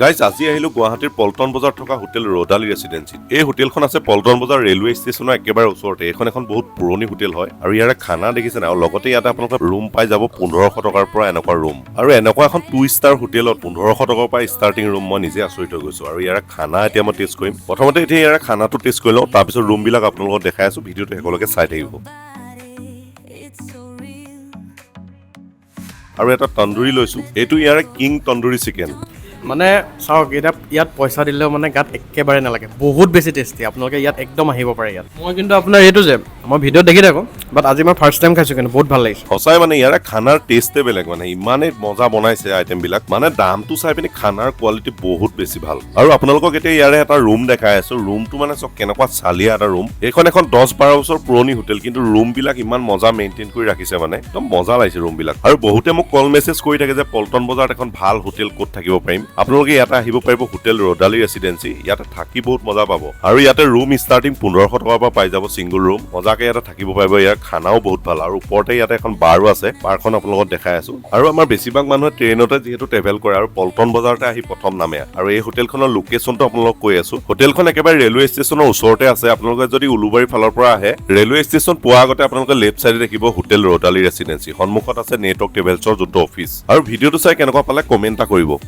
Guys, আজি আহিলো গুৱাহাটীৰ পল্টন বজাৰত থকা হোটেল ৰ'দালি ৰেচিডেঞ্চিত। এই হোটেলখন আছে পল্টন বজাৰ ৰেলৱে ষ্টেচনৰ একেবাৰে ওচৰতে। এইখন এখন বহুত পুৰণি হোটেল হয় আৰু ইয়াৰে খানা দেখিছে নাই? আৰু লগতে ইয়াতে আপোনালোকে ৰুম পাই যাব 1500 টকাৰ পৰা এনেকুৱা ৰুম। আৰু এনেকুৱা এখন টু ষ্টাৰ হোটেলত 1500 টকাৰ পৰা ষ্টাৰ্টিং ৰুম, মই নিজে আচৰিত হৈ গৈছো। আৰু ইয়াৰে খানা এতিয়া মই টেষ্ট কৰিম। প্ৰথমতে এতিয়া ইয়াৰে খানাটো টেষ্ট কৰি লওঁ, তাৰপিছত ৰুমবিলাক আপোনালোকক দেখাই আছো। ভিডিঅ'টো শেষলৈকে চাই থাকিব। It's so real. আৰু এটা তন্দুৰী লৈছো। এইটো ইয়াৰে কিং তন্দুৰী চিকেন। মানে চাওক, এতিয়া ইয়াত পইচা দিলেও মানে গাত একেবাৰে নালাগে। বহুত বেছি টেষ্টি। আপোনালোকে ইয়াত একদম আহিব পাৰে ইয়াত। মই কিন্তু আপোনাৰ এইটো যে মই ভিডিঅ'ত দেখি থাকোঁ, বাট আজি মই ফাৰ্ষ্ট টাইম খাইছোঁ, কিন্তু বহুত ভাল লাগিছে। সঁচাই মানে ইয়াৰে খানাৰ টেষ্টে বেলেগ। মানে ইমানেই মজা বনাইছে আইটেম বিলাক। মানে দামটো চাই পিনি খানাৰ কোৱালিটি বহুত বেছি ভাল। আৰু আপোনালোকক এতিয়া ইয়াৰে এটা ৰুম দেখাই আছো। ৰুমটো মানে চাওক, কেনেকুৱা চালিয়া এটা ৰুম। এইখন এখন 10-12 বছৰ পুৰণি হোটেল, কিন্তু ৰুম বিলাক ইমান মজা মেইনটেইন কৰি ৰাখিছে, মানে একদম মজা লাগিছে ৰুম বিলাক। আৰু বহুতে মোক কল মেছেজ কৰি থাকে যে পল্টন বজাৰত এখন ভাল হোটেল ক'ত থাকিব পাৰিম। আপোনালোকে ইয়াতে আহিব পাৰিব, হোটেল ৰ'দালি ৰেচিডেঞ্চি। ইয়াতে থাকি বহুত মজা পাব। আৰু ইয়াতে ৰুম ষ্টাৰ্টিং 1500 টকাৰ পৰা পাই যাব। ছিংগল ৰুম, মজাকে ইয়াতে থাকিব পাৰিব। ইয়াৰ খানাও বহুত ভাল। আৰু ওপৰতে ইয়াতে এখন বাৰো আছে, বাৰখন আপোনালোকক দেখাই আছো। আৰু আমাৰ বেছিভাগ মানুহে ট্ৰেইনতে যিহেতু ট্ৰেভেল কৰে আৰু পল্টন বজাৰতে আহি প্ৰথম নামে। আৰু এই হোটেলখনৰ লোকেশ্যনটো আপোনালোকক কৈ আছো। হোটেলখন একেবাৰে ৰেলৱে ষ্টেচনৰ ওচৰতে আছে। আপোনালোকে যদি উলুবাৰী ফালৰ পৰা আহে, ৰেলৱে ষ্টেচন পোৱাৰ আগতে আপোনালোকে লেফ্ট চাইডে দেখিব হোটেল ৰ'দালি ৰেচিডেঞ্চি। সন্মুখত আছে নেটৱৰ্ক ট্ৰেভেলছৰ যোনটো অফিচ। আৰু ভিডিঅ'টো চাই কেনেকুৱা পালে কমেণ্ট এটা কৰিব।